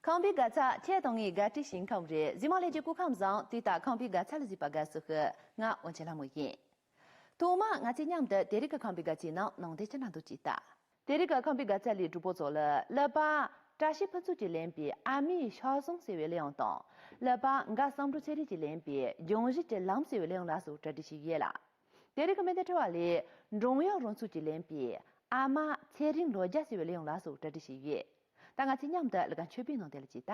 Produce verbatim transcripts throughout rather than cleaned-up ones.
ཁམས་པའི་དགའ་ཚལ་ཁྱེད་དང་ངའི་དགའ་སྤྲོའི་ཞིང་ཁམས་རེད། གཟིགས་མོ་ལས་ཀྱི་སྐུ་ཁམས་བཟང་། དུས་ལྟར་ཁམས་པའི་དགའ་ཚལ་ལ་གཟིགས་པ་དགའ་བསུ་ཞུ། ང་དབང་ཆེན་ལྷ་མོ་ཡིན། ཐོག་མར་ང་ཚོས་མཉམ་དུ་དེ་རིང་གི་ཁམས་པའི་དགའ་ཚལ་ནང་ནང་དེ་ཅི་ན་འདུག་ཅིག་ལྟ། དེ་རིང་གི་ཁམས་པའི་དགའ་ཚལ་ལས་གྲོགས་པོ་ཚོ་ལ་གླུ་པ་བཀྲ་ཤིས་ཕུན་ཚོགས་ཀྱིས་ལེན་པའི་ཨ་མའི་ཕྱག་ཟུང་ཟེར་བའི་གླུ་དབྱངས་དང་། གླུ་པ་མགར་བསམ་གྲུབ་ཚེ་རིང་གིས་ལེན་པའི་འབྱུང་བཞི་གྱི་ལམ་ཟེར་བའི་གླུ་དབྱངས་ལ་སོགས་གྲ་སྒྲིག་བྱས་ཡོད་ལ། དེ་རིང་གི་སྨོན་འདུན་འཁྲི་བ་ལས་འབྲོང་གཡོག་རང་ཚུགས་ཀྱིས་ལེན་པའི་ཨ་མ་ཚེ་རིང་ལོ་བརྒྱ་ཟེར་བའི་གླུ་དབྱངས་ལ་སོགས་གྲ་སྒྲིག་བྱས་ཡོད། ད་ང་ཚོས་མཉམ་དུ་གླུ་ཁང་མཆོད་པའི་ནང་དེ་ལ་ཅིག་ལྟ།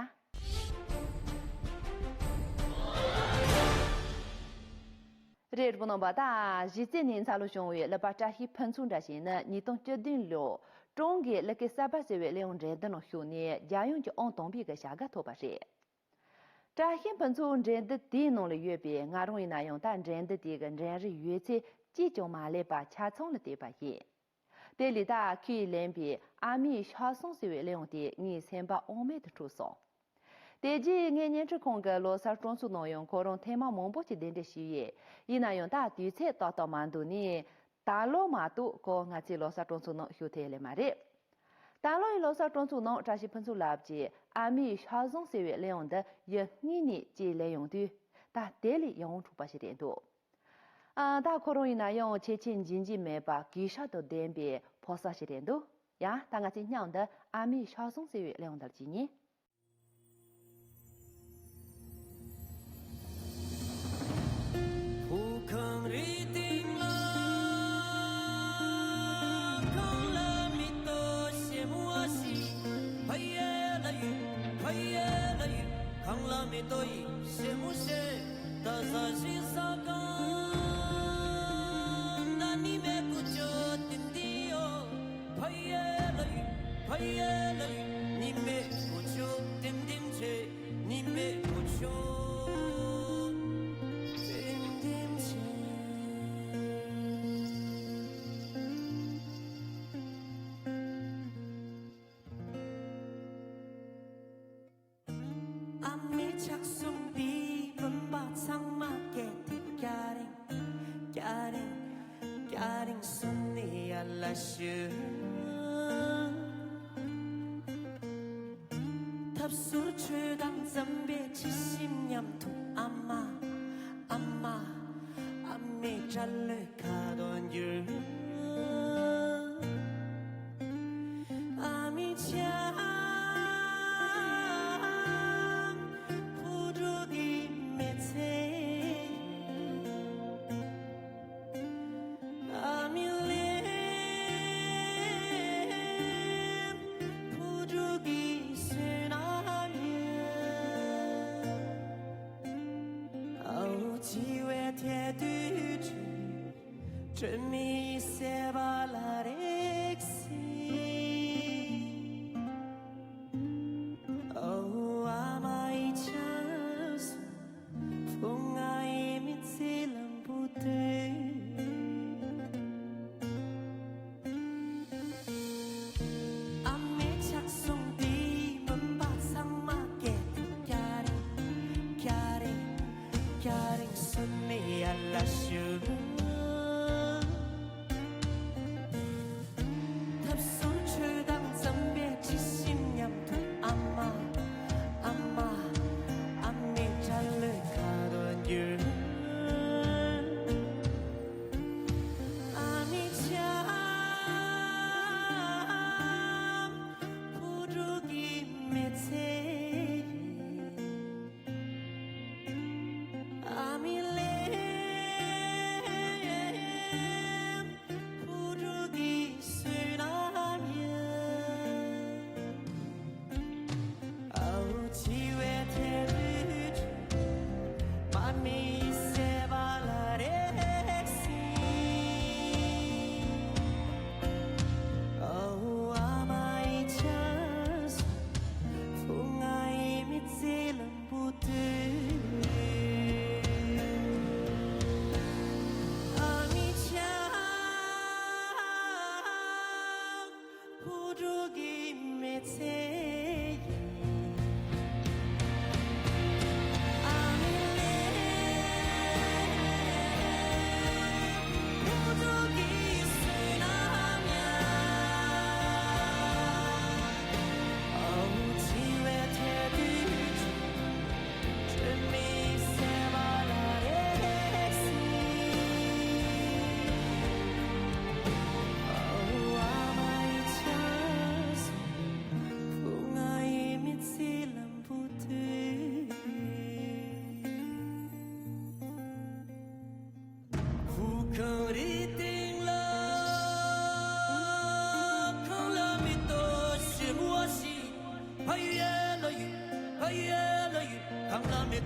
རེད། རོགས་པ་རྣམ་པ། ད་གཞི་རྩའི་ནས་འཚར་ལོངས་བྱུང་བའི་གླུ་པ་བཀྲ་ཤིས་ཕུན་ཚོགས་འདྲ་ཞིག་ནི་ཉིས་སྟོང་བཅུ་བདུན་ལོར་ཀྲོང་གི་གླུ་སྐད་གསར་པ་ཟེར་བའི་གླུ་དབྱངས་འགྲན་བསྡུར་ནང་ཞུགས་ནས་རྒྱལ་ཡོངས་ཀྱི་ཨང་དང་པའི་གི་བྱ་དགའ་ཐོབ་པ་རེད། བཀྲ་ཤིས་ཕུན་ཚོགས་འགྲན་བསྡུར་དེའི་ནང་ལ་ཡོད་པའི་ང་རང་ཡིན་ན་ཡང་ད་འགྲན་བསྡུར་དེ་གི་འགྲན་རིམ་ཡོད་ཚད་ཅིས་ཀྱང་མ་བསླད་པར་ཆ་ཚང་ལ་བལྟས་པ་ཡིན། དེ་ལས་ད་ཁོས་ལེན་པའི་ཨ་མའི་ཕྱག་ཟུང་ཟེར་བའི་གླུ་དབྱངས་དེ་ངའི་སེམས་པ་དབང་མེད་དུ་འཁྲུགས་སོང་། དེ་རྗེས་ངས་བརྙན་འཕྲིན་ཁང་གི་ལོ་གསར་སྤྲོ་ཚོགས་ནང་ཡང་ཁོ་རང་ཐེངས་མ་མང་པོ་ཞིག་གདན་འདྲེན་ཞུས་ཡོད། ཡིན་ན་ཡང་ད་དུས་ཚོད་ཏག་ཏག་མ་འདུག་ནས། ད་ལོ་མ་གཏོགས་ཁོ་ང་ཚོའི་ལོ་གསར་སྤྲོ་ཚོགས་ནང་ཞུགས་ཐུབ་ཡོད་ལེ་མ་རེད། ད་ལོ་ཡི་ལོ་གསར་སྤྲོ་ཚོགས་ནང་བཀྲ་ཤིས་ཕུན་ཚོགས་ལགས་ཀྱིས་ཨ་མའི་ཕྱག་ཟུང་ཟེར་བའི་གླུ་དབྱངས་འདི་ཡུལ་གཉིས་ནས་ཅིག་ལེན་ཡོང་དུས། ད་དེ་ལས་ཡིད་དབང་འཕྲོག་པ་ཞིག་རེད་འདུག། ཨ། ད་ཁོ་རང་ཡིན་ན་ཡང་ཁྱད་ཆོས་འབྱིན་གྱིན་མེད་པ་གུས་ཞབས་དང་ལྡན་པའི་ཕོ་གསར་ཞིག་རེད་འདུག། ཡ། ད་ང་ཚོས་མཉམ་དུ་ཨ་མའི་ཕྱག་ཟུང་ཟེར་བའི་གླུ་དབྱངས་འདི་ལ་ཅིག་ཉན། ཕོ་ཁང་རེ་སྟེང་ལ་ཁང་གླ་མེ་ཏོག་ཞིམ་པོ་ཞིག་ཕ་ཡེ་ལ་ཡུ་ཕ་ཡེ་ལ་ཡུ། ཁང་གླ་མེ་ཏོག་ཡི་ཞིམ་པོ་ཞིག་ད་ཟ་ཞིག་ཟ་གང་ད་ནི་མེ་ཀུ་ཅོ་ཏིན་ཏིན་ཡོ། ཕ་ཡེ་ལ་ཡུ་ཕ་ཡེ་ལ་ཡུ། ནི་མེ་ཀུ་ཅོ་ཏིན་ཏིན་ཆེ། ནི་མེ་ཀུ་ཅོ་ཏིན་ཏིན་ཆེ། ཨ་མའི་ཕྱག་ཟུང་འདིས་བུམ་པ་ཚང་མ་སྐྱེད་དེ་སྐྱ་རེངས་སྐྱ་རེངས་སྐྱ་རེངས་སུ་ནི་ཡར་ལ་ཞུ། ཐབ་ཟུར་ཆོས་དང་འཛམ་པའི་ཆི་ཤིམ་མཉམ་དུ་ཨ་མ་ཨ་མ་ཨ་མའི་སྐྲ་ལོའི་ཁ་དོག་འགྱུར། ཨ་མའི་ཆང་བུ་ཕྲུག་གི་མི་ཚེ། ཨ་མའི་ལས་བུ་ཕྲུག་གི་སེམས་ན་ཉལ། ཨ་འུ་འཆི་བའི་ཐད་དུ་བྲོས། དྲི་མེད་ཡིད་སེམས་པ་ལ་རེག་སྲིད། ཨོ་ཨ་མ་ཡི་ཆབ་སྲིད། ཕོ་ང་ཡི་མི་ཚེ་ལམ་བུ་དེ། ཨ་མའི་ཕྱག་ཟུང་འདིས་བུམ་པ་ཚང་མ་སྐྱེད་དེ་སྐྱ་རེངས་སྐྱ་རེངས་སྐྱ་རེངས་སུ་ནི་ཡར་ལ་ཞུ།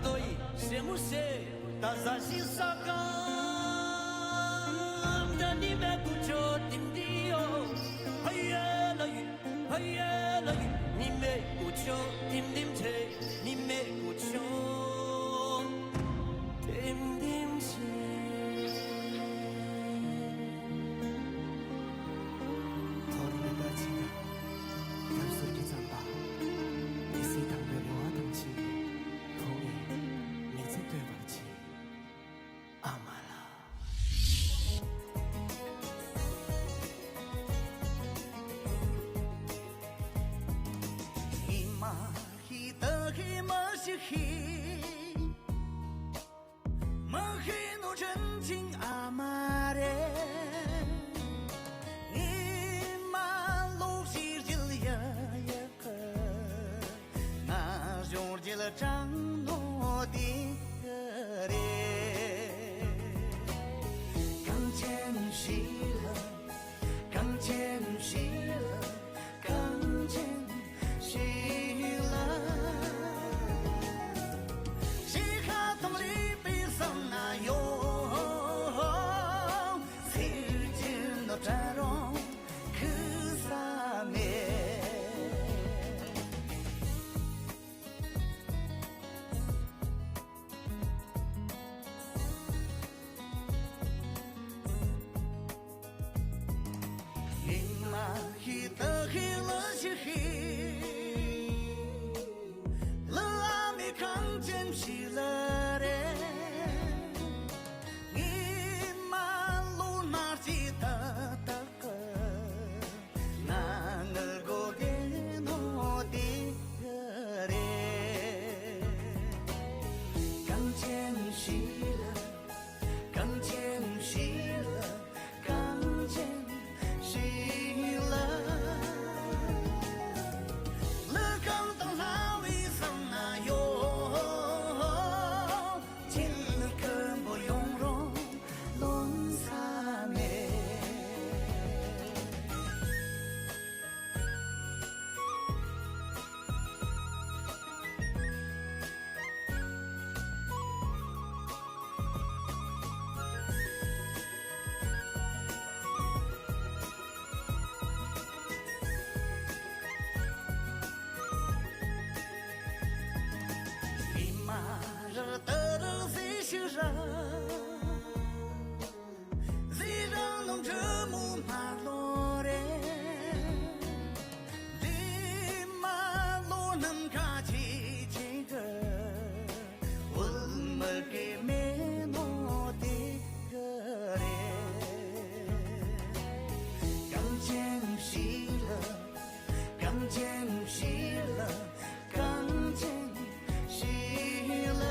多一些，我些，大家心上。 མཐོ་རིས་ཀྱི་དར་ཆེན་དང་། རྒྱབ་སོར་གྱི་རྩམ་པ། དེ་སྲིད་དང་པོའི་རེ་བ་དང་བཅས་པའི་བུ་ངས་མི་ཚེ་གཏོད་པར་བྱེད། ཨ་མ་ལགས། ཧི་མ་ཧི་ད་ཧི་མ་ཤི་ཧི། མ་ཧི་ནོ་ཅན་ཅིང་ཨ་མ་རེ། ངི་མ་ལོག་ཤི་རྒྱལ་ཡ་ཡ་ཁ། ང་ཞོར་རྒྱལ་ཀྲང་ནོ་དེ་རེ། གངས་ཅན་ཞི་ལ། གངས་ཅན་ཞི་ལ། གངས་ཅན་ཞི་ལ། ཞི་ཁ་དང་རི་པའི་སང་ན་ཡོ། སེར་ཆེན་ནོ་གྲལ་རོང་ཁུ་ས་མེ། ཧི་མ་ཧི་ད་ཧི་ལ་ཤི་ཧི། ལ་ཨ་མི་གངས་ཅན་ཞི་ལ་རེ། ངི་མ་ལོ་ནར་ཅི་ད་ད་ཀ། ང་ངར་གོ་དེ་ནོ་དེ་རེ། གངས་ཅན་ཞི་ལ། གངས་ཅན་ཞི་ལ། གངས་ཅན་ཞི་ལ། ལི་གང་དང་ལྷ་བའི་སང་ན་ཡོ། ཅིན་ཀུན་པོ་ཡོང་རོང་ལོང་ས་མེད། མི་མ་ར་ཏ་ར་ཟི་ཤི་ར། ཟི་རང་ལུང་དྲི་མུ་མ་ལོ་རེ། དྲི་མ་ལོ་ནམ་ཁ་ཆེ་ཆེ་གི། འུལ་མི་གི་མེ་ནོ་དེ་གི་རེ། གངས་ཅན་ཞི་ལ། གངས་ཅན་ཞི་ལ། གངས་ཅན་ཞི་ལ།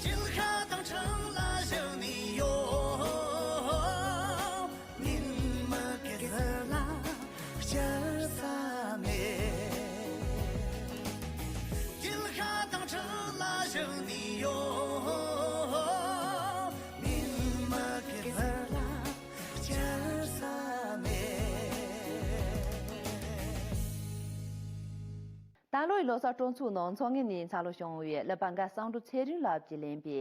བྱིལ་ཁ་དང་ཁྲང་ལ་བཞག་ནི་ཡོ། ཉིན་མ་གི་ཟི་ལ་བཅར་ས་མེད། བྱིལ་ཁ་དང་ཁྲང་ལ་བཞག་ནི་ཡོ། ཉིན་མ་གི་ཟི་ལ་བཅར་ས་མེད། ད་ལོའི་ལོ་གསར་སྤྲོ་ཚོགས་ནང་ཚོགས་ངེས་ནས་འཚར་ལོངས་བྱུང་བའི་ཀླད་པ་འགའ་བསམ་གྲུབ་ཚེ་རིང་ལགས་ཀྱིས་ལེན་པའི་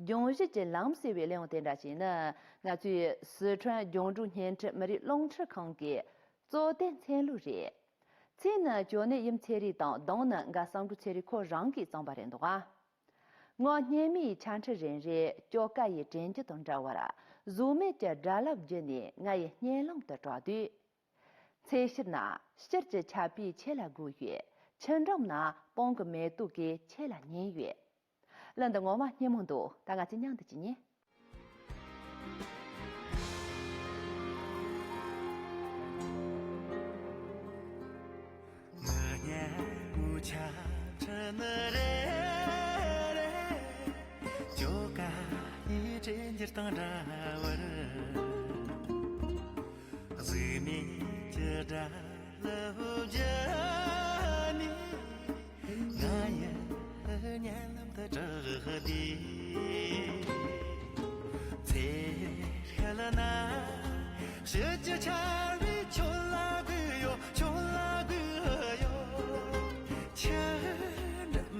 ལྗོངས་བཞི་གྱི་ལམ་ཟེར་བའི་གླེང་བ་དེ་འདྲ་ཞིག་ནི། ང་ཚོའི་སི་ཁྲོན་ལྗོངས་འབྲུག་བརྙན་འཕྲིན་མི་རིགས་རླུང་འཕྲིན་ཁང་གི་གཙོ་དོན་ཚན་ལུ་རེད། མཚན་ནི་ཇོ་ནེ་ཡུམ་ཚེ་རིང་དང་གདོང་ནི་འགའ་བསམ་གྲུབ་ཚེ་རིང་ཁོ་རང་གིས་བརྩམས་པ་རེད་འདུག་ཨ། ངོ་སྙེ་མའི་ཆ་འཕྲུལ་རེ་རེ་སྐྱོ་ཀ་ཡི་དྲན་རྒྱུ་དང་འདྲ་བར། གཟུགས་མེད་ཀྱི་སྒྲ་རླབས་བརྒྱུད་ནས་ང་ཡི་སྙན་ལམ་དུ་གྲགས་དུས། ཚེ་ཕྱིར་ན་ཕྱིར་གྱི་ཆར་པས་ཁྱེད་ལ་བསྒུགས་ཡོད། ཆུ་འགྲམ་ན་སྤང་གི་མེ་ཏོག་གིས་ཁྱེད་ལ་ཉན་ཡོད། གླུ་འདི་ངོ་མ་སྙན་མོ་འདུག་ད་ང་ཚོས་མཉམ་དུ་ཅིག་ཉན། ང་སྙན་མོ་ཆ་འཕྲུལ་ནི་རེ་རེ། ཇོ་ཀ་ཡི་དྲན་འགྱུར་དང་འདྲ་བར། གཟུགས་མེད་ཀྱི་སྒྲ་ལ་བརྒྱུད་ནས། ང་ཡི་སྙན་ལམ་དུ་གྲགས་ཏེ། ཚེ་ཤུལ་ན་ཕྱི་རྒྱུ་ཆར་པས་ཁྱོད་ལ་བསྒུགས་ཡོད། ཁྱོད་ལ་བསྒུགས་ཡོད། ཆུ་འགྲམ་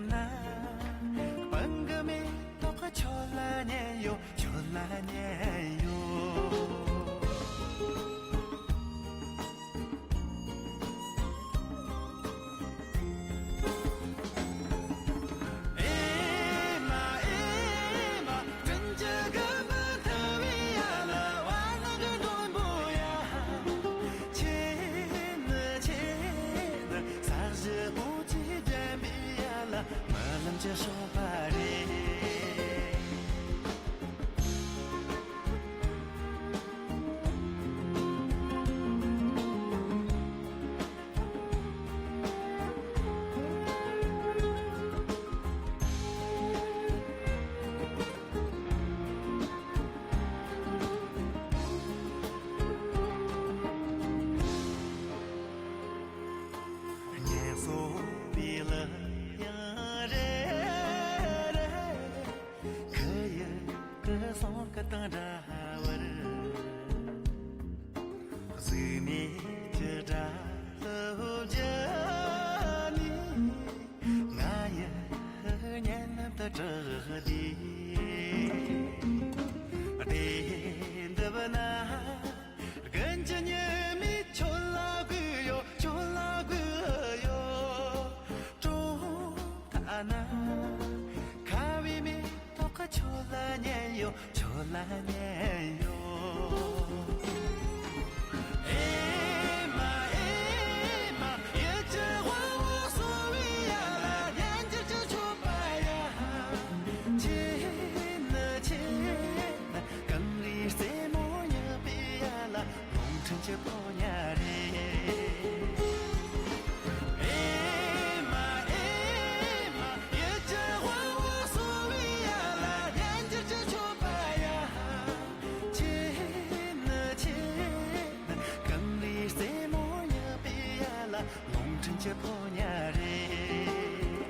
ཆེ་ཕོ་ཉ་རེད།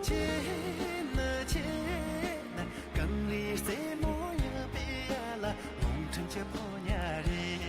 ཆེ་ན་ཆེ་ན་གངས་རིའི་རྩེ་མོ་ཡོད་པའི་ཡ་ལ་རླུང་འཕྲིན་ཆེ་ཕོ་ཉ་རེད།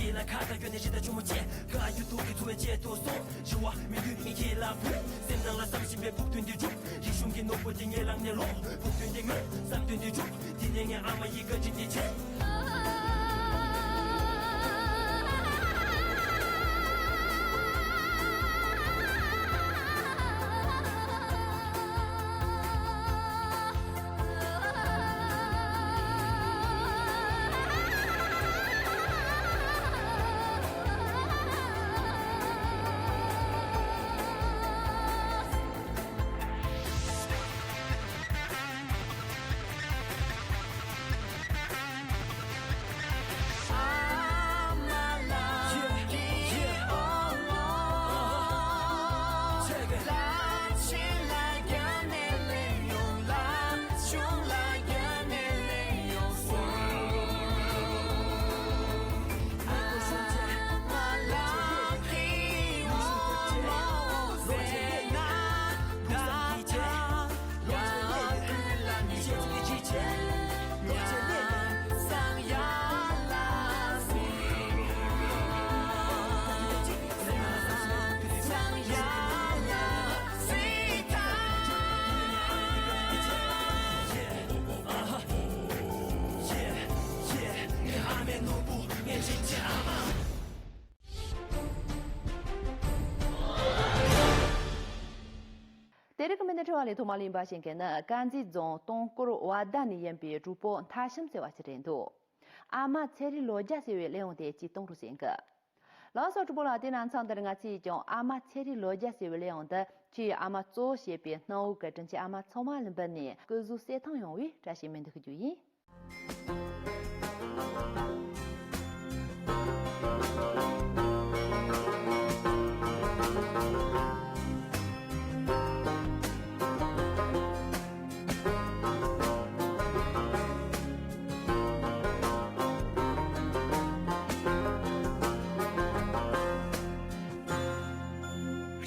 ཡིད་ལ་ཁ་ཁ་སྐྱོན་ནས་ཞེ་ད་ཆུང་མོ་ཆེ། ཁ་གཡུ་ཐུག་གི་ཚུལ་བཅད་དུ་སོང་། རི་བ་མི་འདུས་ངས་ཁྱེད་ལ་བུ། སེམས་ནང་ལ་བསམ་བཞིན་པའི་ཕུགས་འདུན་འདི་འགྲུབ། རིག་གཞུང་གི་ནོར་བུ་དེ་ངའི་ལག་ནས་ལོངས། ཕུགས་འདུན་དེ་ངོས། བསམ་དོན་འདི་འགྲུབ། དེ་ནས་ངའི་ཨ་མ་ཡི་བཀའ་དྲིན་འདི་ཆེ། དེ་རིང་གི་མི་སྣའི་དྲི་བ་ལས་ཐོག་མར་ལེན་པ་ཞིག་གི་ནི་དཀར་མཛེས་རྫོང་སྟོང་སྐོར་བ་དན་ནས་ཡིན་པའི་གྲོགས་པོ་མཐའ་བཤམ་ཟེར་བ་ཞིག་རེད་འདུག་ཨ་མ་ཚེ་རིང་ལོ་བརྒྱ་ཟེར་བའི་གླེང་བ་དེ་ཅིག་གཏོང་རོགས་ཟེར་གི། ལགས་སོ་གྲོགས་པོ་ལགས། དེ་ན་མཚམས་འདིར་ང་ཚོས་ཀྱང་ཨ་མ་ཚེ་རིང་ལོ་བརྒྱ་ཟེར་བའི་གླེང་བ་འདི་ཁྱེད་ཡི་ཨ་མ་གཙོ་བོ་བྱས་པའི་སྣང་བོ་གི་དྲིན་ཆེན་ཨ་མ་ཚང་མ་ལ་འབུལ་ནས་སྐུ་གཟུགས་གསལ་ཐང་ཡོང་བའི་བཀྲ་ཤིས་སྨོན་འདུན་ཞུ་རྒྱུ་ཡིན།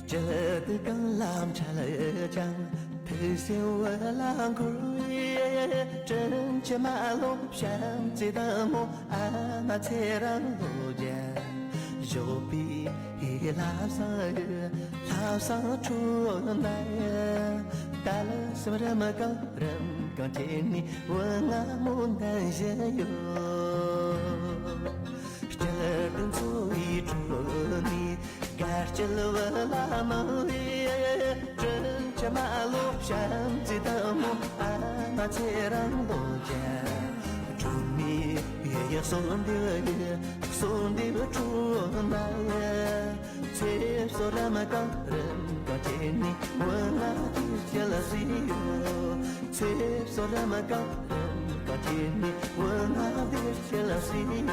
སྤྱི་དེ་གང་ལ་འཕྲལ་ཀྱང་ཐུགས་སེམས་འོད་ལ་འཁོར་བའི། དྲིན་ཆེན་མ་ལོ་བྱམས་བརྩེ་དང་མོ། ཨ་མ་ཚེ་རིང་ལོ་བརྒྱ། ཞོགས་པའི་ལྷ་བསང་ལྷ་བསང་འཁྲུགས་ན། ད་ལ་སེམས་རམ་གང་རམ་གང་བྱས་ནས་བུ་ང་མོ་འདན་བཞིན་ཡོད། སྐྱིད་དུ་འཚོ་བའི་ཁྲོད་ནས། དགའ་སྐྱིད་བུ་ལ་མང་བའི། དྲིན་ཆེན་མ་ལོ་བྱམས་བརྩེ་དང་མོ། ཨ་མ་ཚེ་རིང་ལོ་བརྒྱ། སྒྲོན་མེ་ཡི་གསོལ་འདེབས་གསོལ་འདེབས་འཁྲུགས་ན། ཚེ་བསོད་རམ་གང་རམ་གང་བྱས་ནས་བུ་ང་བདེ་སྐྱིད་བཟོས་ཡོད། ཚེ་བསོད་རམ་གང་རམ་གང་བྱས་ནས་བུ་ང་བདེ་སྐྱིད་བཟོས་ཡོད།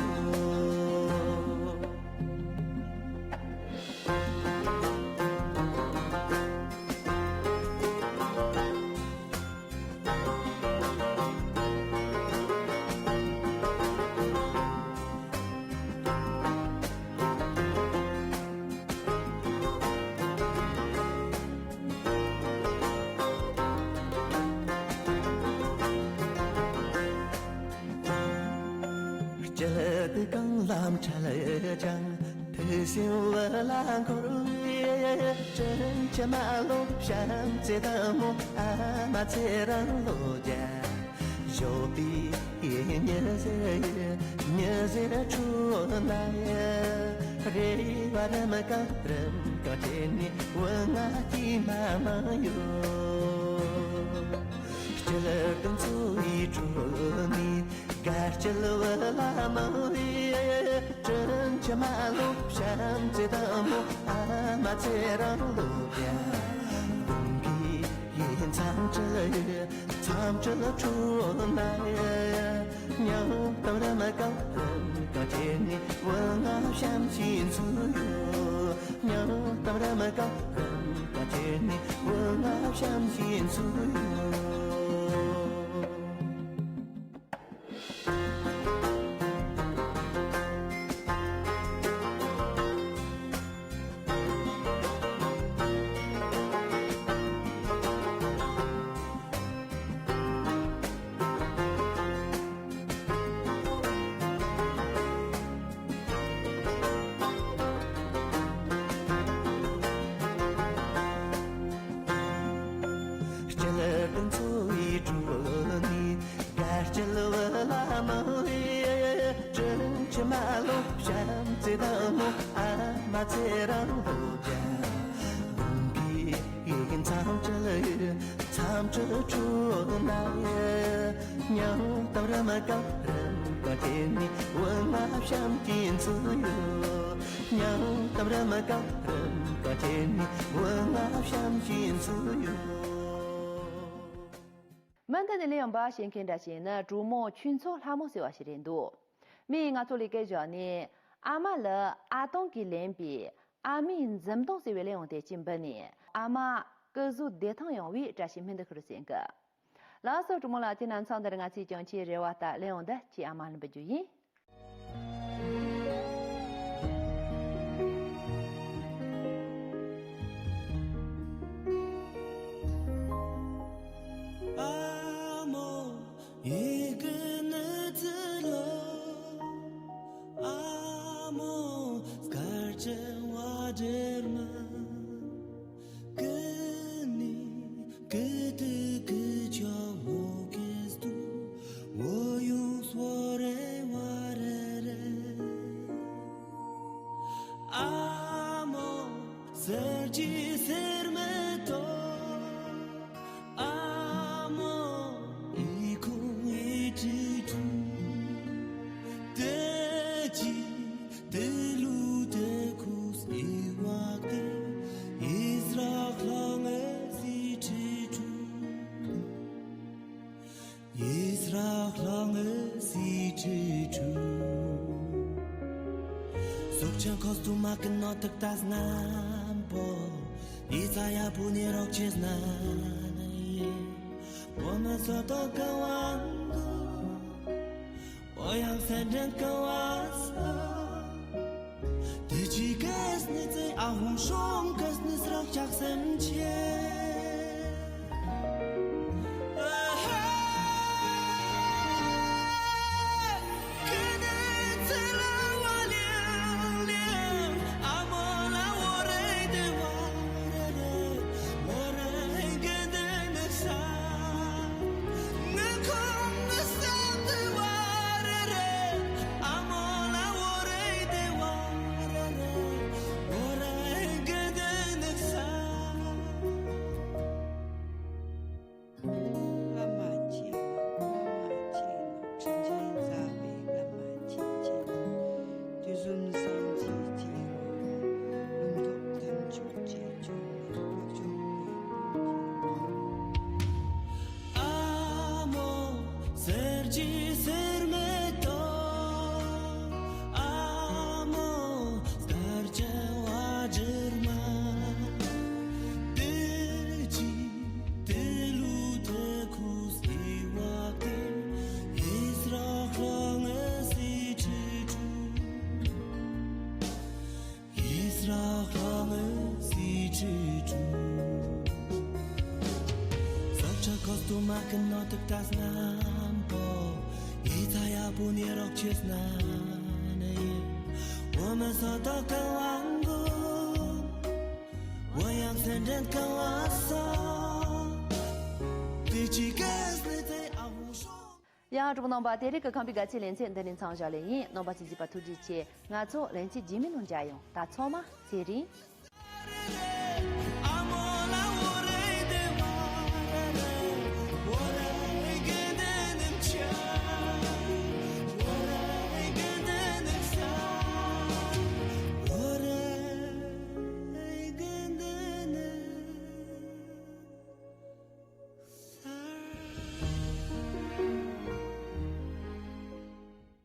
སྐྱིད་དུ་གང་ལམ་འཕྲད་ཀྱང་། ཐུགས་སེམས་བུ་ལ་འཁོར་བའི། དྲིན་ཆེན་མ་ལོ་བྱམས་བརྩེ་དང་མོ། ཨ་མ་ཚེ་རིང་ལོ་བརྒྱ། ཞོགས་པའི་ཉི་ཟེར་ཉི་ཟེར་འཁྲུགས་ན། རེ་བ་རམ་གང་རམ་གང་བྱས་ནས་བུ་ང་སྐྱིད་མ་མང་ཡོད། སྐྱིད་དུ་འཚོ་བའི་ཁྲོད་ནས། དགའ་སྐྱིད་བུ་ལ་མང་བའི། དྲིན་ཆེན་མ་ལོ་བྱམས་བརྩེ་དང་མོ། ཨ་མ་ཚེ་རིང་ལོ་བརྒྱ། དགུང་གི་མཚམས་སྤྲིན་མཚམས་སྤྲིན་འཁྲུགས་ན། སྙིང་གཏམ་རམ་གང་རམ་གང་བྱས་ནས་བུ་ང་བྱམས་ཤིང་འཚོ་ཡོད། སྙིང་གཏམ་རམ་གང་རམ་གང་བྱས་ནས་བུ་ང་བྱམས་ཤིང་འཚོ་ཡོད། སྐྱིད་དུ་འཚོ་བའི་ཁྲོད་ནས། དགའ་སྐྱིད་བུ་ལ་མང་བའི། དྲིན་ཆེན་མ་ལོ་བྱམས་བརྩེ་དང་མོ། ཨ་མ་ཚེ་རིང་ལོ་བརྒྱ། དགུང་གི་མཚམས་སྤྲིན་མཚམས་སྤྲིན་འཁྲུགས་ན། སྙིང་གཏམ་རམ་གང་རམ་གང་བྱས་ནས་བུ་ང་བྱམས་ཤིང་འཚོ་ཡོད། སྙིང་གཏམ་རམ་གང་རམ་གང་བྱས་ནས་བུ་ང་བྱམས་ཤིང་འཚོ་ཡོད། མུ་མཐུད་ནས་གླེང་ཡོང་པ་བཤད་མཁན་འདྲ་ཞིག་ནི་གྲོགས་མོ་ཆོས་ཚོགས་ལྷ་མོ་ཟེར་བ་ཞིག་རེད་འདུག་མིས་ང་ཚོ་ལ་སྐད་བརྒྱབ་ནས། ཨ་མ་ལ་ཨ་སྟག་གིས་ལེན་པའི་ཨ་མའི་འཛུམ་མདངས་ཟེར་བའི་གླེང་བ་དེ་ཅིག་འབུལ་ནས། ཨ་མ་སྐུ་གཟུགས་བདེ་ཐང་ཡོང་བའི་བཀྲ་ཤིས་སྨོན་འདུན་ཞུ་རོགས་ཟེར་གི། ལགས་སོ། གྲོགས་མོ་ལགས། དེ་ན་མཚམས་འདིར་ང་ཚོས་ཀྱང་ཁྱེད་རེ་བ་ལྟར་གླེང་བ་འདི་ཁྱེད་ཨ་མ་ལ་འབུལ་རྒྱུ་ཡིན། ཨ་མོ་ཡི་གེ་ནི་ཚི་ལོ། ཨ་མོ་སྐར་ཆེན་བ་འདྲེར་མ། 给你，给的，给叫我给读，我用索来瓦来来。阿莫，塞吉塞梅多，阿莫，一空一之中，得吉。 དེ་ལུ་དེ་ཁུས་ཨི་ཝག་དེ་ཨིས་རག་ལང་ཨེ་སི་ཁྲི་ཁྲུ། ཨིས་རག་ལང་ཨེ་སི་ཁྲི་ཁྲུ། སོག་ཆང་ཁོས་དུ་མ་ཀི་ནོ་དག་ཏ་སྔམ་པོ། ཨི་ཙ་ཡ་བུ་ནི་རོག་ཆེས་ན་ནི་ཡེ། བོ་མ་སོ་ཏོ་ཀ་ཝང་གུ། ཨོ་ཡང་སེན་ཏྲན་ཀ་བ་ས། དེ་ཅི་ཀེས་ནི་ཙེ་ཨ་ཧུང་ཤོང་ཀེས་ནི་སྲག་ཆག་སེམས་ཆེ། ཨ་ཧ། ང་གི་ནོར་དུ་ལྟ་སྣམ་པོ། ཡིད་ཚ་ཡག་པོ་ནི་རོགས་ཆེས་ན་ནི། འོ་མ་སོ་ཏོ་ག་ཝང་གུ། འོ་ཡང་སེམས་ཁྲལ་ག་ཝང་སོ། དེ་ཅི་གེས་ནི་ཚེ་ཨ་བུ་ཤོ། ཡང་གྲོགས་རྣམ་པ། དེ་རིང་གི་ཁམས་པའི་དགའ་ཆེ་ལེ་ཚན་འདི་ནས་མཚམས་བཞག་ལེ་ཡིན། རྣམ་པ་ཚོས་གཟིགས་པར་ཐུགས་རྗེ་ཆེ། ང་ཚོ་ལེ་ཚན་རྗེས་མའི་ནང་མཇལ་ཡོང་། ད་ཚང་མ་ཚེ་རིང་།